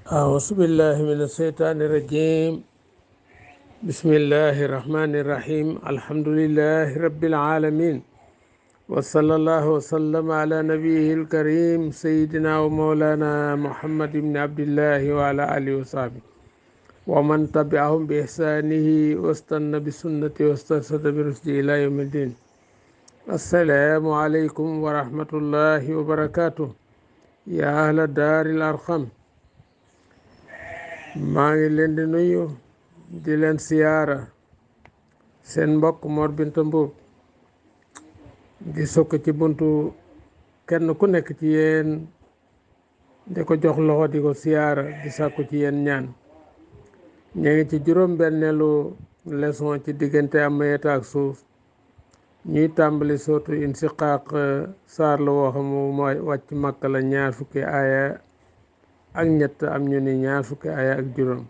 أعوذ بالله من الشيطان الرجيم. بسم الله الرحمن الرحيم. الحمد لله رب العالمين، وصلى الله وسلم على نبيه الكريم سيدنا ومولانا محمد بن عبد الله وعلى آله وصحبه ومن تبعهم بإحسانه واستنى بسنته واسترشد برشده إلى يوم الدين. السلام عليكم ورحمة الله وبركاته يا أهل دار الأرقم. maa ngi leen di nuyu di leen siyaara seen mbokk Mor Binta Mbuub di sukk ci buntu kenn ku nekk ci yéen di ko jox loxo di ko siyaara di sàkku ci yéen ñaan. ñu ngi ci juróom-benneelu leçon ci diggante amayeta ak suuf. ñuy tàmbali sootu insiqaaq, saar la woo xam mooy wàcc Makka la, ñaar fukki aaya ak ñett, am ñu ni ñaar fukki aaya ak juróom.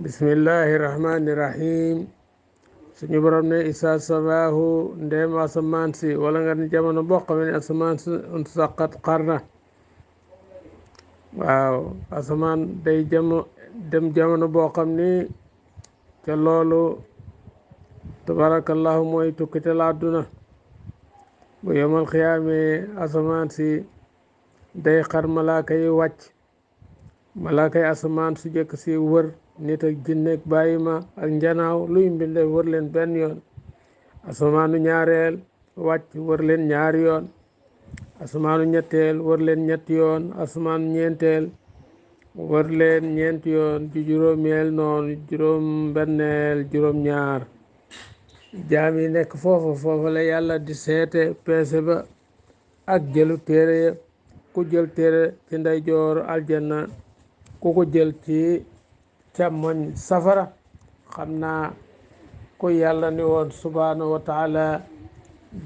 bismillahi rahmani rahim. suñu borom ne isa samaahu ndéem asamaan si, wala nga ne jamono boo xam ne asamaan si unsaqat xar na. waaw, asamaan day dem jamono boo xam ni ca loolu tabarakallahu mooy tukkital àdduna. bu yomal xiyaamee asamaan si day xar, malaaka yi wàcc. malaaka yi asamaan su jëkk si wër nit ak jinne ak bàyyi ma ak njanaaw luy mbinde wër leen benn yoon. asamaanu ñaareel wàcc wër leen ñaari yoon. asamaanu ñetteel wër leen ñetti yoon. asamaanu ñeenteel wër leen ñeenti yoon. ju juróomeel noonu, juróom benneel, juróom ñaar. jaam yi nekk foofa la yàlla di seete peese ba ak jëlu téere ya. ku jël téere ci ndeyjoor aljanna, ku ko jël ci càmmoñ safara. xam naa ku yàlla ni woon subhanahu wa taala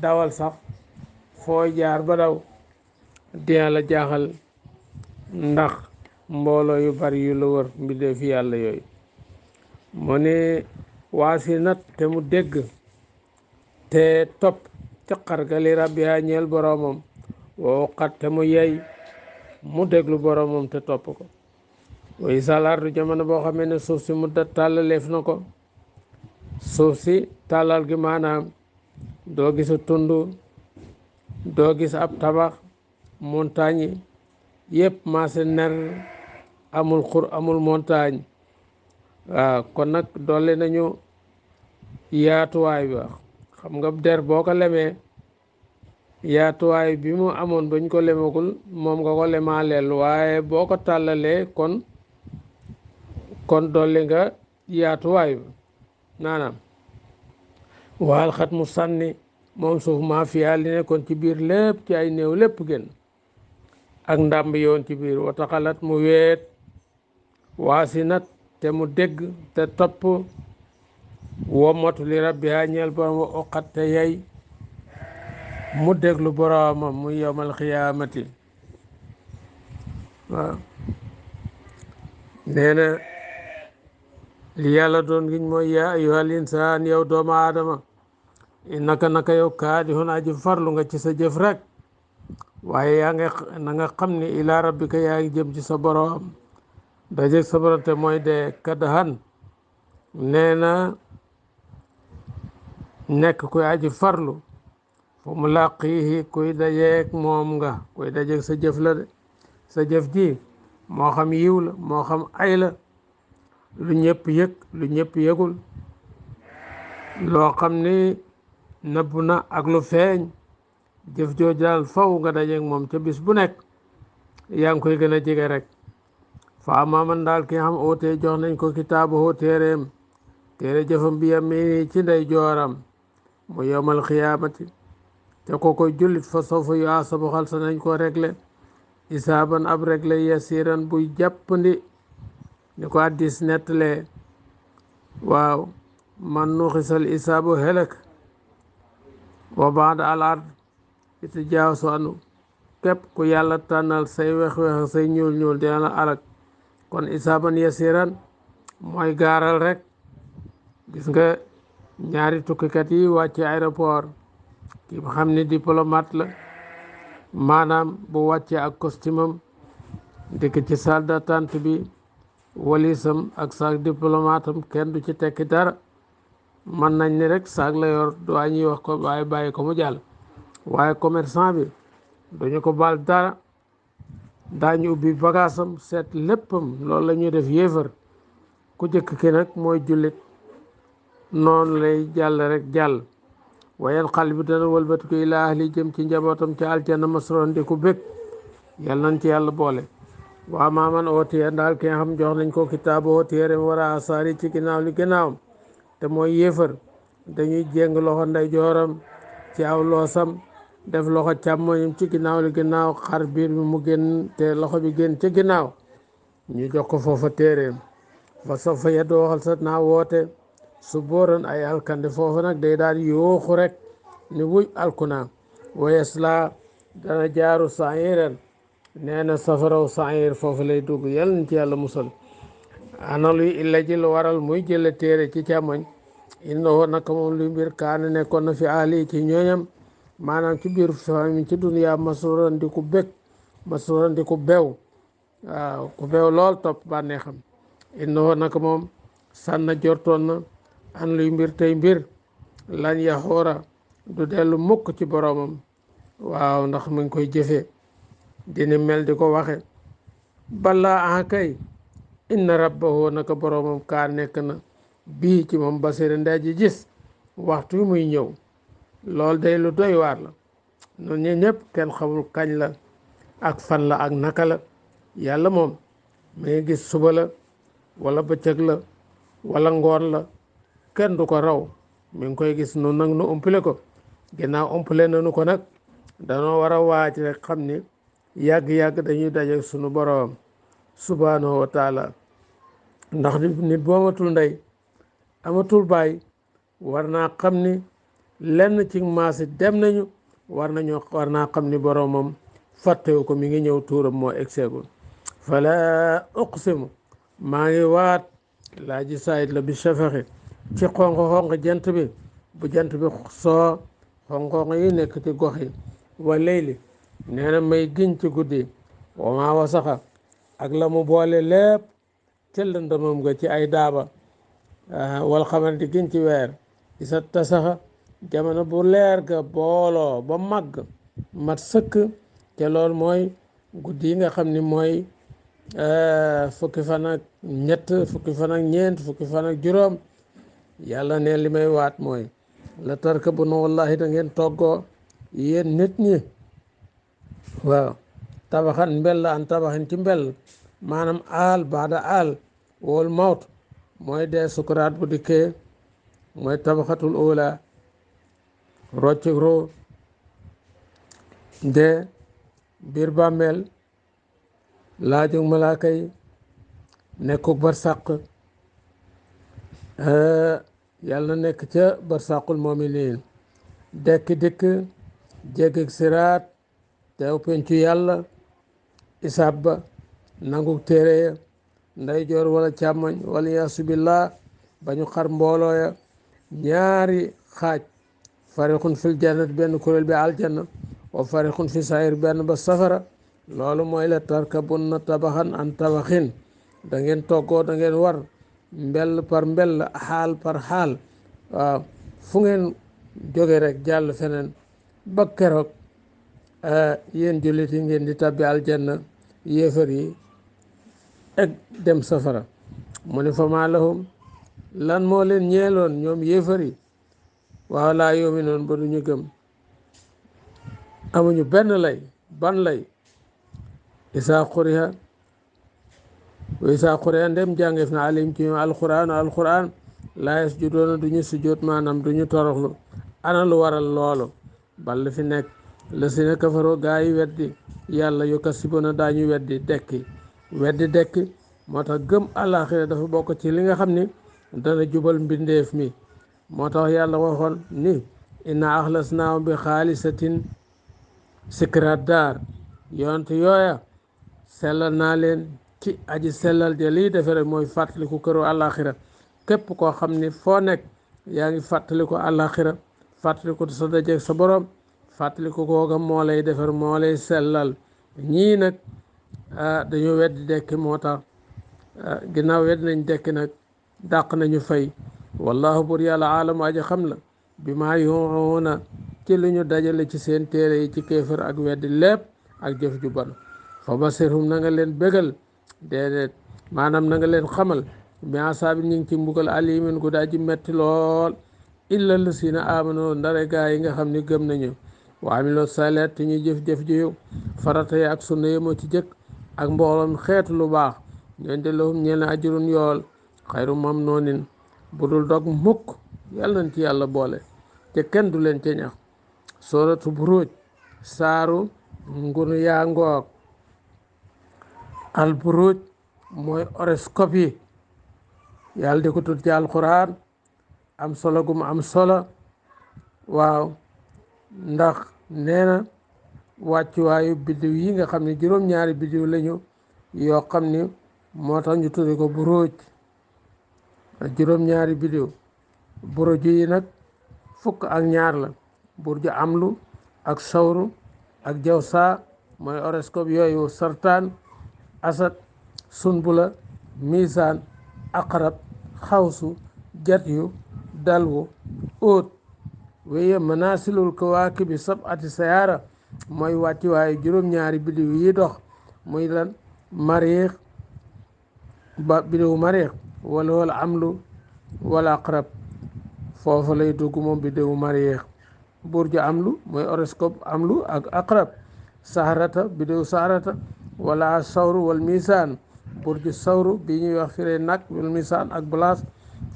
dawal sax foo jaar ba daw dina la jaaxal, ndax mbooloo yu bari yu la wër mbindee fi yàlla yooyu. mu ne waasi nat te mu dégg te topp ca xargali rabbiha ñeel boroomam. woo xat te mu yey mu déglu boroomam te topp ko. way salardu jamono boo xamee ne suuf si mu tàllaleef na ko. suuf si tàllal gi maanaam doo gisu tund, doo gis ab tabax, montagne yi yëpp maase ner, amul xur amul montagne. waaw, kon nag dolli nañu yaatuwaay ba. xam nga der boo ko lemee, yaatuwaay bi mu amoon bañ ko lemagul moom nga ko lemaaleel, waaye boo ko tàllalee kon dolli nga yaatuwaay ba. naanaam waal xat mu sànni moom suuf maa fiyaa li nekkoon ci biir lépp ci ay néew lépp génn, ak ndàmb yoon ci biir. wataxalat mu weet waasi nat te mu dégg te topp wommatu li rabbiha ñeel borom wa oqat te yey mu déglu boromam muy yowmal xiyaamati. waaw, nee na li yàlla doon giñ mooy yaa ayyuhal insaan, yow doomu aadama, naka yow kaadihun aji farlu nga ci sa jëf rek, waaye yaa na nga xam ni ilaa rabbika yaa ngi jëm ci sa borom. dajeeg sa borom te mooy de kadahan. nee na nekk kuy aji farlu fu mu laqiihi, kuy dajeeg moom nga, kuy dajeeg sa jëf la de. sa jëf ji moo xam yiw la moo xam ay la, lu ñëpp yëg lu ñëpp yëgul, loo xam ni nëbbu na ak lu feeñ, jëf jooju daal faw nga dajeeg moom ca bis bu nekk. yaa ngi koy gën a jege rek. fa amaaman daal ki nga xam ootee jox nañ ko kitaabu téereem, téere jëfam bi yamini ci ndey jooram, mu yowmal xiyaamati. te ko koy jullit fa sawfa yu asabu xal sa nañ ko réglé isaaban ab réglé yasiran buy jàppandi, ni ko addis nettalee. waaw, man nuxisal isaabu helek wa baada al ard iti jaaw so anu. képp ku yàlla tànnal say wex-wex say ñuul dina la alak. kon isaaban yasiran mooy gaaral rek. gis nga ñaari tukkikat yi wàcce aéroport, ki xam ni diplomate la, maanaam bu wàccee ak costume am dikk ci salle d'attente bi walisam ak sac diplomatam kenn du ci tekki dara. mën nañ ni rek saag la yor waa ñuy wax ko waaye bàyyi ko mu jàll. waaye commerçant bi duñu ko baal dara, daañu ubbi bagaasam seet léppam. loolu la ñuy def yéefar. ku jëkk ki nag mooy jullit, noonu lay jàll rek jàll. wayen xal bi dana wëlbati ko ilaa ahli jëm ci njabootam ci aljanna masroon di ku bég. yal nañ ci yàlla boole. waa maaman ootiye ndaal ki nga xam jox nañ ko kitaabu ootiye rem war a asaari ci ginnaaw li ginnaawam te mooy yéefar. dañuy jéng loxo ndey jooram ci aw loosam, def loxo càmmoñam ci ginnaaw li ginnaaw, xar biir bi mu génn te loxo bi génn ci ginnaaw. ñu jox ko foofa téeréem. fa sof fa yeddu waxal sa naa woote su bóoran ay alkande foofa nag day daal yooxu rek ni wuj alkuna. wayes laa dana jaaru sairan, nee na safaraw sair foofu lay dugg. yal nañ ci yàlla musal. ana luy illa ji lu waral muy jële téere ci càmmoñ. innahu naka moom luy mbir kaana nekkoon na fi ahli ci ñooñam, maanaam ci biir famille ci duniyaa masuran di ku bég, masuran di ku bew. waaw ku bew lool topp bànnee xam. innahu naka moom sànna jortoon na an luy mbir tey mbir lañ yaxoora du dellu mukk ci boroomam. waaw ndax mu ngi koy jëfee dina mel di ko waxe. balaa aha kay inna rabbahu naka boroomam kaa nekk na bii ci moom basira ndey ji gis waxtu wi muy ñëw. loolu day lu doy waar la. noonu ñi ñëpp kenn xamul kañ la ak fan la ak naka la. yàlla moom mi ngi gis suba la wala bëccëg la wala ngoon la, kenn du ko raw. mi ngi koy gis nun nag nu umpale ko. ginnaaw umpale nanu ko nag danoo war a waaj rek xam ni yàgg-yàgg dañuy daje sunu boroom subhanahu wa taala. ndax nit bu amatul ndey amatul baay war naa xam ni lenn ci maasi dem nañu. war naa xam ni boroomam fàttewu ko, mi ngi ñëw tuuram moo egseegul. fala uqsimu maa ngi waat laa ji saayit la bi shafaxi ci xonq-xonq jant bi. bu jant bi soo xonq-xonq yi nekk ci gox yi. wa leyli nee na may giñ ci guddi. wa maa wasaxa ak la mu boole lépp ca lëndëmam nga ci ay daaba. wal xamar di giñ ci weer. isa tasaxa jamono bu leer ga booloo ba màgg mat sëkk. te loolu mooy guddi yi nga xam ni mooy fukki fan ak ñett, fukki fan ak ñeent, fukki fan ak juróom. yàlla ne li may waat mooy la tarka bu no wallahi da ngeen toggoo yéen nit ñi. waaw tabaxan mbell an tabaxin ci mbell, maanaam aal baada aal. wol mawt mooy dee sukuraat bu dikkee mooy tabaxatul ula. roccik ro dee biir bàmmeel laajug malaaka yi nekkuk barsàq. yàlla na nekk ca barsàqul mu'miniin. dekk dikk jéggig siraat teew pencu yàlla. isaab ba nanguk téere ya ndeyjoor wala càmmoñ wala yaasu billah ba ñu xar mbooloo ya ñaari xaaj. farixun fil jannat benn kuréel bi aljanna wa farixun fi sair benn ba safara. loolu mooy la tarkabunna tabaxan an tabaxin. da ngeen toggoo da ngeen war mbell par mbell xaal par xaal. waaw fu ngeen jóge rek jàll feneen ba keroog yéen jullit yi ngeen di tabbi aljanna, yéefar yi ak dem safara. mu ne fa maa lahum lan moo leen ñeeloon ñoom yéefar yi. waaw laa yoomi noonu ba duñu gëm. amuñu benn lay. ban lay. isaa xuriha wa isaa xuriha ndem jàngeef na alim ci ñoom alquran laa yasjudoona duñu sujjóot, maanaam duñu toroxlu. ana lu waral loolu. bal fi nekk la si ne kafaroo gaa yi weddi yàlla yukassibuuna daañu weddi dekki. weddi dekki moo tax gëm àllaaxira dafa bokk ci li nga xam ni dana jubal mbindeef mi. moo tax yàlla waxoon ni inna axlasnaahum bi xaalisatin sikrat daar. yonent yooya sellal naa leen ci aji sellal ja liy defe rek mooy fàttaliku këru àllaaxira. képp koo xam ni foo nekk yaa ngi fàttaliku àllaaxira, fàttaliku sa dajeeg sa borom, fàttaliku kooga moo lay defar moo lay sellal. ñii nag dañoo weddi dekki moo tax ginnaaw weddi nañ dekki nag dàq nañu fay wallahu bur yàlla aalamu aji xam la bi maa yuuna ci li ñu dajale ci seen téere yi ci kéefër ak weddi lépp ak jëf ju bon fa basirhum na nga leen bégal déedéet maanaam na nga leen xamal bi asaabi ñu ngi ci mbugal alimin gu daa ji metti lool illa lasina amano ndare gaa yi nga xam ni gëm nañu wa amilo salet te ñuy jëf-jëf ji farata yi ak sunna yi moo ci jëkk ak mbooloom xeetu lu baax ñooñ de lahum ñeel na ajurun yool xayru mamnuunin bu dul dog mukk yàlla nañ ci yàlla boole te kenn du leen ca ñax sooratu buruuj saaru ngunu yaa ngoog al buruuj mooy horoscope yi yàlla di ko tudd ci alquran am solo gum am solo waaw ndax nee na wàccuwaayu biddiw yi nga xam ne juróom-ñaari biddiw lañu yoo xam ni moo tax ñu tuddi ko buruuj juróom-ñaari biddiw buruuj yi nag fukk ak ñaar la burju amlu ak sawru ak jawsa mooy horoscope yooyu sartaan asad sunbula misaan aqrab xawsu jatyu dalwu óot wéye manasilul kawaakibi sab'ati sayaara mooy wàcci waaye juróom-ñaari biddiw yi dox muy lan mariix ba biddiw mariix wala amlu wala aqrab foofu lay dugg moom biddiw mariix burju amlu mooy horoscope amlu ak aqrab saharata biddiw saharata wala sawru wal misaan burju sawru bi ñuy wax firee nag wal misaan ak balaas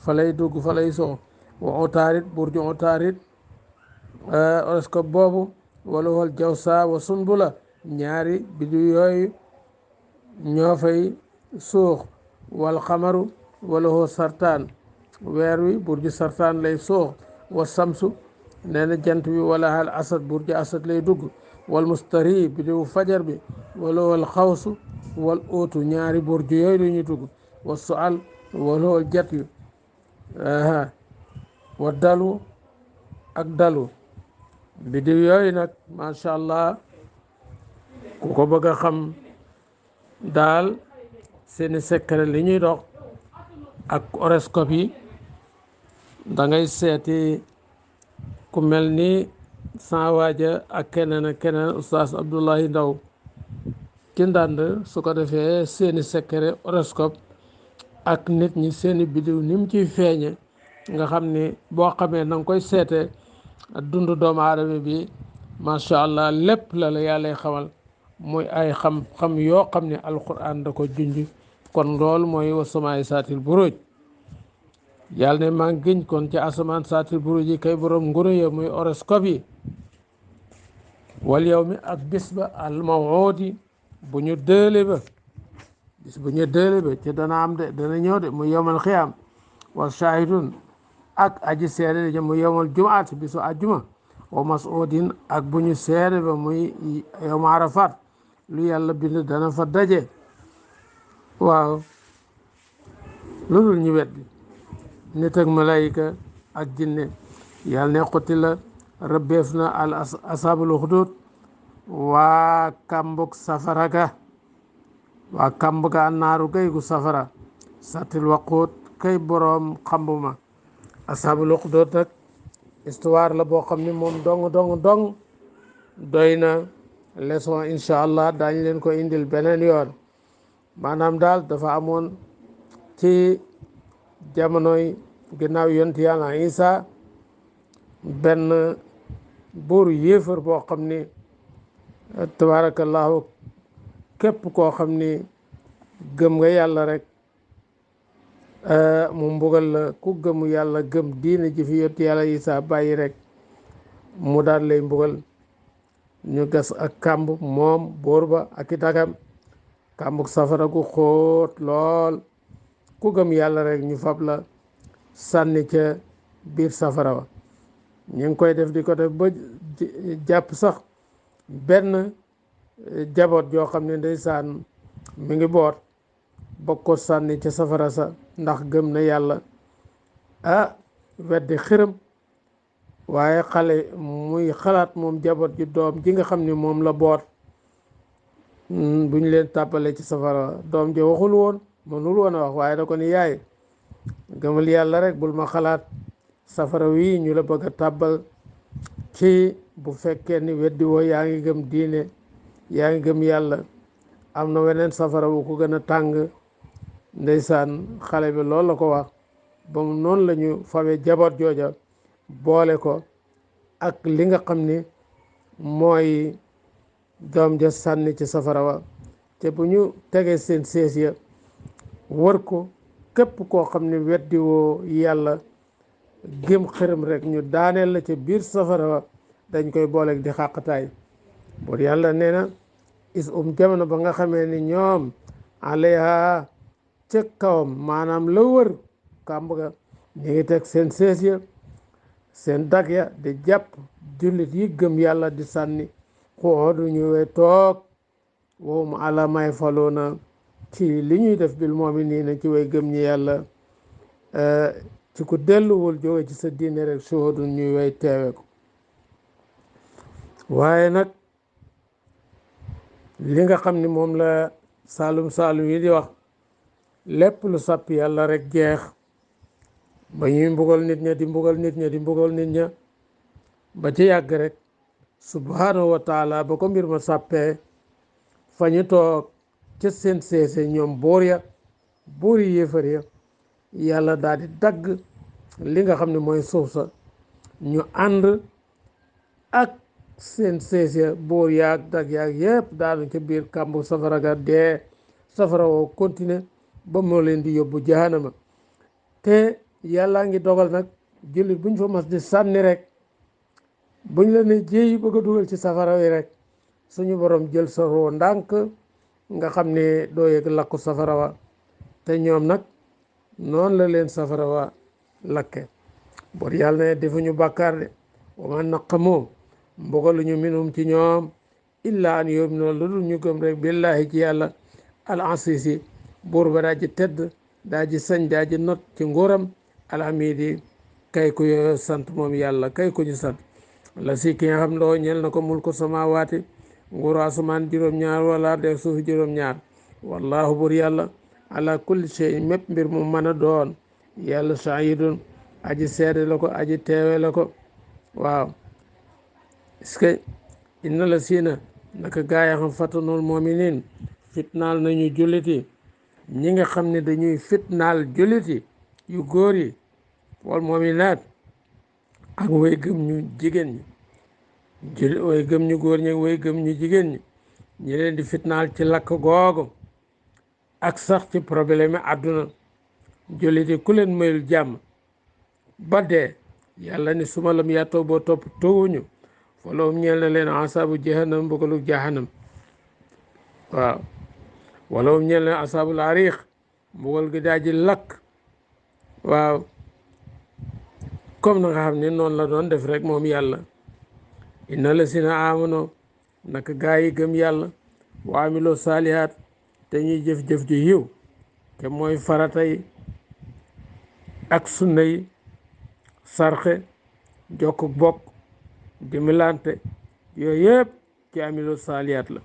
fa lay dugg fa lay sox wa otaarit burju otaarit horoscope boobu wala wal jawsa wa sunbula ñaari biddiw yooyu ñoo fay suux wal xamaru wala woo sartaan weer wi burju sartaan lay suux wa samsu nee na jant bi wala hal asad burju asad lay dugg wal mustari biddiw fajar bi wala wal xawsu wal óotu ñaari burju yooyu la ñuy dugg wa sual wala wal jat yu wa dalu ak dalu biddiw yooyu nag macha allah ku ko bëgg a xam daal seeni secret li ñuy dox ak horoscope yi da ngay seeti ku mel ni sans waaja ak keneen ak keneen oustaz Abdoulaye Ndaw ci ndànd su ko defee seeni secret horoscope ak nit ñi seeni biddiw ni mu ciy feeñe nga xam ni boo xamee na nga koy seete dund doomu aadama bi macha allah lépp la la yàlla xamal muy ay xam-xam yoo xam ne alquran da ko junj kon loolu mooy wasamaay saatil buruj yàlla ne maa ngi giñ kon ci asamaan saatil buruj yi kay borom ngunu ya muy horoscope yi wal yow mi ak bis ba al mawuudi bu ñu dëële ba bis bu ñu dëële ba ci dana am de dana ñëw de mu yowmal xiyaam wa shahidun ak aji seede de mu yowmal jumaat bisu ajjuma wa mas'udin ak bu ñu seede ba muy yowma arafat lu yàlla bind dana fa daje waaw loolu ñu weddi nit ak malayka ak jinne yàlla ne xuti la rëbbeef na al asaabul uxdud waa kambuk safara ga waa kamb ga annaaru gay gu safara satil waquut kay boroom xambuma asaabul uxdud nag histoire la boo xam ne moom dong doy na leçon incha allah daañu leen ko indil beneen yoon maanaam daal dafa amoon ci jamonoy ginnaaw yonent yàlla Isa benn buur yéefar boo xam ni tabarakallahu képp koo xam ni gëm nga yàlla rek mu mbugal la ku gëmu yàlla gëm diina ji fi yonent yàlla Isa bàyyi rek mu daal lay mbugal ñu gas ak kàmb moom buur ba ak i dagam kàmbuk safara gu xóot lool ku gëm yàlla rek ñu fab la sànni ca biir safara wa ñu ngi koy def di ko def ba jàpp sax benn jaboot joo xam ne ndeysaan mi ngi boot ba ko sànni ca safara sa ndax gëm na yàlla weddi xiram waaye xale muy xalaat moom jaboot ji doom ji nga xam ne moom la boot bu ñu leen tàbbale ci safara doom ja waxul woon mënul woon a wax waaye da ko ni yaay gëmal yàlla rek bul ma xalaat safara wi ñu la bëgg a tàbbal ci bu fekkee ni weddi woo yaa ngi gëm diine yaa ngi gëm yàlla am na weneen safara bu ko gën a tàng. ndeysaan xale bi loolu la ko wax ba mu noonu la ñu fawe jaboot jooja boole ko ak li nga xam ni mooy doom ja sànni ci safara wa te bu ñu tegee seen sees ya wër ko képp koo xam ne weddi woo yàlla gëm xërëm rek ñu daaneel la ca biir safara wa dañ koy booleeg di xàqataay bur yàlla nee na is jamono ba nga xamee ni ñoom alayha ca kawam maanaam la wër kàmb ga ñu ngi teg seen sees ya seen dag ya di jàpp jullit yi gëm yàlla di sànni xoodu ñu we toog wowum ala may faloona ci li ñuy def bil mu'miniina ci way gëm ñi yàlla ci ku delluwul jóge ci sa diine rek shuhudun ñuy way teewe ko waaye nag li nga xam ni moom la saalum yi di wax lépp lu sàpp yàlla rek jeex ba ñuy mbugal nit ña di mbugal nit ña di mbugal nit ña ba ci yàgg rek subhanahu wa taala ba ko mbir ma sàppee fa ñu toog ca seen seese ñoom buur yi yéefar ya yàlla daal di dagg li nga xam ne mooy suuf sa ñu ànd ak seen seese buur yaag dag yaag yépp daanu ca biir kàmbu safara ga dee safara woo continuer ba moo leen di yóbbu jahanama te yàllaa ngi dogal nag jullit buñ fa mas di sànni rek buñ la ne jéeyi bëgg a dugal ci safara wi rek suñu borom jël sa roo ndànk nga xam ne doo yëg lakku safara wa te ñoom nag noonu la leen safara wa lakke bor yàlla ne defuñu bàkkaar de wa ma naqamoo mbugaluñu minum ci ñoom illa an yu'minu lu dul ñu gëm rek billahi ci yàlla al asisi buur ba daa ji tedd daa ji sañ daa ji not ci nguuram alhamidi kay ku yo sant moom yàlla kay ku ñu sant la si ki nga xam loo ñel na ko mulku samawaati nguuru asamaan juróom-ñaar wala de suuf juróom-ñaar wallahu buur yàlla ala kulli shay mépp mbir mu mën a doon yàlla shahidun aji seede la ko aji teewe la ko waaw est-ce que inna la siina naka gaaya xam fatanul mu'minin fitnaal nañu julliti ñi nga xam ne dañuy fitnaal julliti yu góor yi wal mu'minaat ak way gëm ñu jigéen ñi way gëm ñu góor ñi ak way gëm ñu jigéen ñi ñi leen di fitnaal ci lakk googu ak sax ci problème àdduna julliti ku leen mayul jàmm ba dee yàlla ni suma lam yattoo boo topp towuñu faloom ñeel na leen asaabu jahannam mbugalu jahannam waaw waloom ñeel na asaabul ariix mbugal gi daa ji lakk waaw comme na nga xam ne noonu la doon def rek moom yàlla inna la sina amano naka gaa yi gëm yàlla wa amiloo saalihaat te ñuy jëf-jëf ju yiw te mooy farata yi ak sunna yi sarxe jokk bokk dimbalante yooyu yëpp ci amiloo saalihaat la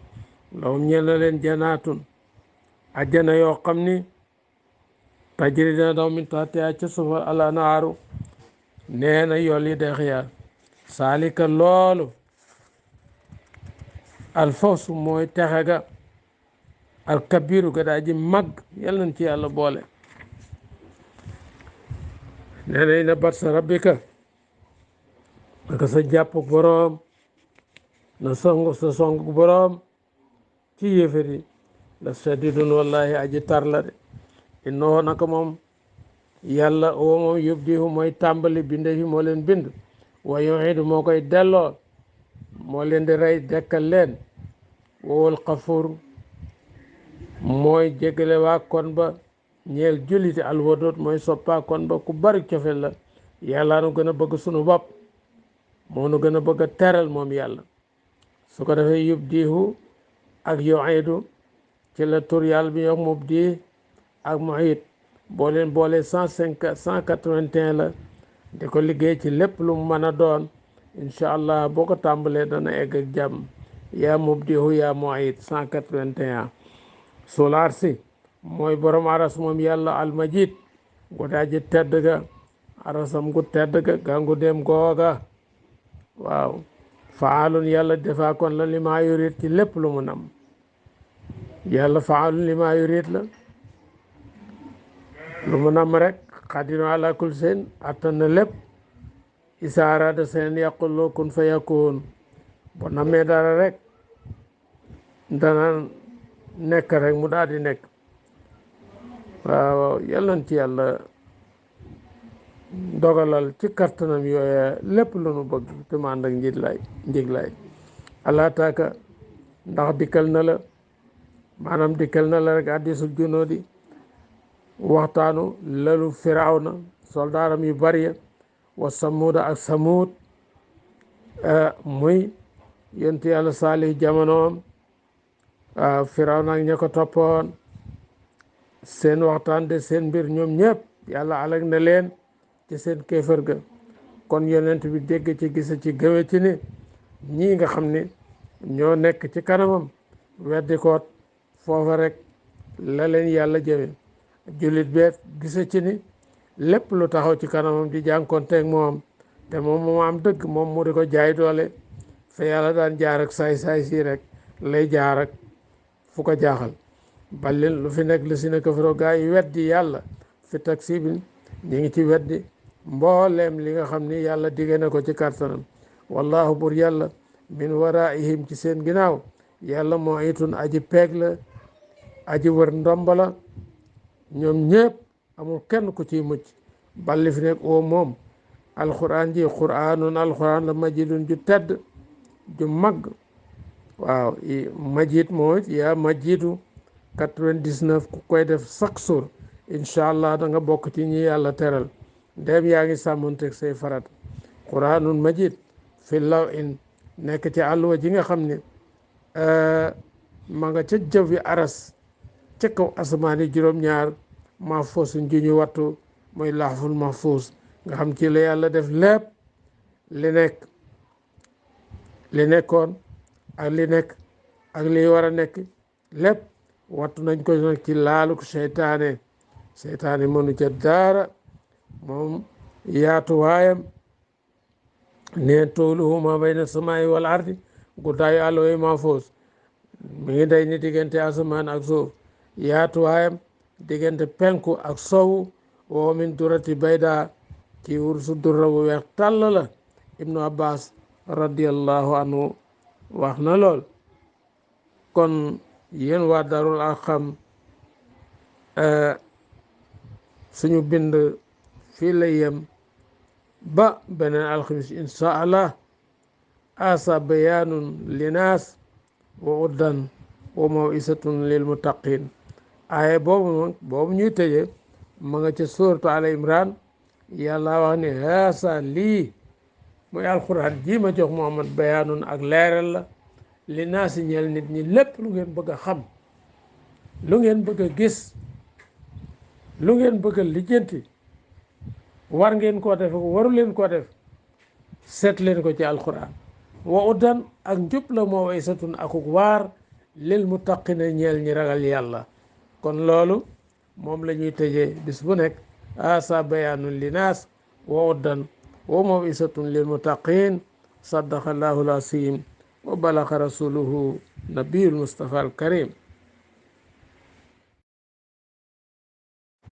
lahum ñeel na leen janaatun ajjana yoo xam ni tajri dina daw min tahtihaa ca suufa al anhaaru nee na yool yi dex yaa saalika loolu alfawsu mooy texe ga alkabiru ga daa ji mag yal nañ ci yàlla boole nee na ina batsa rabbika naka sa jàpp boroom na sa song boroom ci yéefari la sadidun wallahi aji tar la de innahu naka moom yàlla oo moom yubdihu mooy tàmbali binde fi moo leen bind wa yu'idu moo koy delloo moo leen di rey dekkal leen wowal xafur mooy jégale waa kon ba ñeel julliti alwadud mooy soppaa kon ba ku bari cofel la yàlla nu gën a bëgg sunu bopp moo nu gën a bëgg a teral moom yàlla su ko defee yubdihu ak yu'idu ci la tur yàlla bi yox mubdi ak mu'id boo leen boolee 181 la di ko liggéey ci lépp lu mu mën a doon incha allah boo ko tàmbalee dana egg ak jàmm yaa mubdihu yaa mu'id 181. solaar si mooy borom aras moom yàlla almajid godaaji tedd ga arasam gu tedd ga gangu dem googa waaw faalun yàlla defaa kon la li maa yurit ci lépp lu mu nam yàlla faalun li maa yurit la lu mu nam rek xadinu ala kul seen attan na lépp isaarada seen yaquloo kun fa yakun bu namee dara rek dana nekk rek mu daal di nekk waaw yàlla na ci yàlla dogalal ci kattanam yooya lépp lu nu bëgg te mu ànd ak njiglaay allah taaka ndax dikkal na la maanaam dikkal na la rek hadiisul junuudi waxtaanu lalu firawna soldaaram yu bari ya wa samuuda ak samuud muy yontu yàlla saalih jamonoom firawna ak ña ko toppoon seen waxtaan de seen mbir ñoom ñëpp yàlla alag na leen ci seen kéefër ga kon yonent bi dégg ci gisa ci gëwe ci ni ñii nga xam ne ñoo nekk ci kanamam weddi koot foofa rek la leen yàlla jëme jullit beet gisa ci ni lépp lu taxaw ci kanamam di jànkonteeg moom te moom moo am dëgg moom mu di ko jaay doole fa yàlla daan jaar ak saay-saay si rek lay jaar ak fu ko jaaxal ballin lu fi nekk li si ne kafaro gaa yi weddi yàlla fi taksibin ñi ngi ci weddi mbooleem li nga xam ni yàlla digge na ko ci kàttanam wallahu bur yàlla min waraihim ci seen ginnaaw yàlla moo itun aji peeg la aji wër ndomba la ñoom ñëpp amul kenn ku ciy mucc balli fi nekk oo moom alquran ji quranun alquran la majidun ju tedd ju mag waaw majid moo it yaa majidu 99 ku koy def chaque jour incha allah da nga bokk ci ñi yàlla teral ndem yaa ngi sàmmonteeg say farat quranun majid fi law in nekk ci àlluwa ji nga xam ne ma nga ca jëf yi aras ca kaw asamaan yi juróom-ñaar mahfuusun ju ñu wattu mooy laxful mahfuus nga xam ci la yàlla def lépp li nekkoon ak li nekk ak li war a nekk lépp wattu nañ ko nag ci laaluk seytaane mënu ca daara moom yaatuwaayam neen tooluhu ma bayna samaa'i wal ardi guddaayu àlluwa yi mahfuus mi ngi day ni diggante asamaan ak suuf yaatuwaayam diggante penku ak sowu woo min durati bayda ci wursu durra bu weex tàll la ibnu abbas radiallahu anhu wax na lool kon yéen waa darul arqam suñu bind fii la yem ba beneen alxamis insha allah asa bayaanun linaas wa uddan wa mawisatun lil muttaqin aaye boobu ñuy tëje ma nga ca suuratu Al Imran yàlla wax ne haasa lii mooy alquran ji ma jox Muhammad bayaanun ak leeral la li naasi ñeel nit ñi lépp lu ngeen bëgg a xam lu ngeen bëgg a gis lu ngeen bëgg a lijjanti war ngeen koo def waru leen koo def seet leen ko ci alquran wa uddan ak njub la moo way satun akuk waar lil muttaqina ñeel ñi ragal yàlla kon loolu moom la ñuy tëjee bis bu nekk asa bayaanun linaas wa uddan wa mawisatun lil muttaqin saddaqa allahu al-asim wa balaga rasuluhu nabiyul mustafa al karim